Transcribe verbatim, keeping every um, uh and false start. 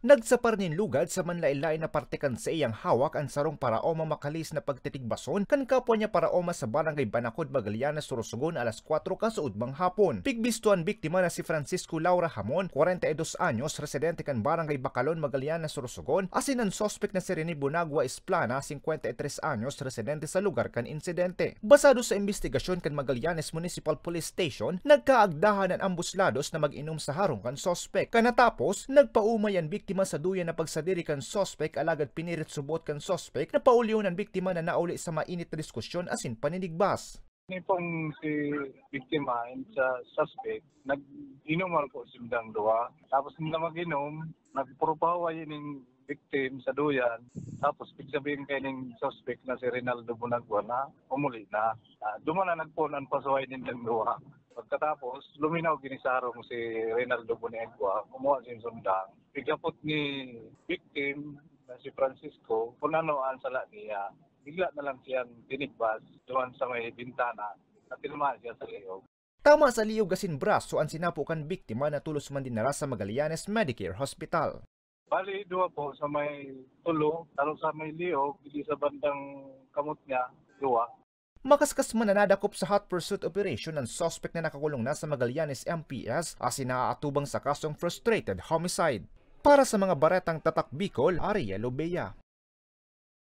Nagsapar nin lugad sa manlaen-laen na parte kan saiyang hawak an sarong paraoma makalis na pagtitigbason kan kapwa niya paraoma sa Barangay Banakod, Magallanes, Sorsogon, alas kwatro kasuodmang hapon. Pigbisto an biktima na si Francisco Laura Hamon, kwarenta y dos anyos, residente kan Barangay Bacalon, Magallanes, Sorsogon, asin an suspek na si Rene Bonagua Esplana, singkwenta y tres anyos, residente sa lugar kan insidente. Basado sa imbestigasyon kan Magallanes Municipal Police Station, nagkaagdahan an ambos lados na mag-inom sa harong kan suspek. Kan natapos, nagpaumay an biktima sa duyan na pagsadiri kan suspek, alagad pinirit subot kan suspek na paulihon an biktima na nauli sa mainit na diskusyon asin paninigbas. Nipon si biktima and sa suspect, nag-inom man po silang duwa. Tapos nila mag-inom, nagpurupaway ning victim sa duyan. Tapos pigsabihin kay ning suspect na si Reynaldo Bonagua na umuli na. Ah, duman na nagpoon an pasuhay nindang duwa. Pagkatapos, luminaw ginisarong si Reynaldo Bonagua, kumuha sin sundang. Pighapot ni victim na si Francisco kung ano ang sala niya. Bigla na lang siyang tinigbas duman sa may bintana na tinamaan siya sa liog. Tama sa liog asin braso an sinapo kan biktima na tolos man dinara sa Magallanes Medicare Hospital. Bali, duwa po sa may tulo, taro sa may liog, hindi sa bandang kamot niya, duwa. Makaskas man na nadakop sa hot pursuit operation ang suspek na nakakulong na sa Magallanes M P S asin naaatubang sa kasong frustrated homicide. Para sa mga baretang Tatak Bicol, Ariel Obeya.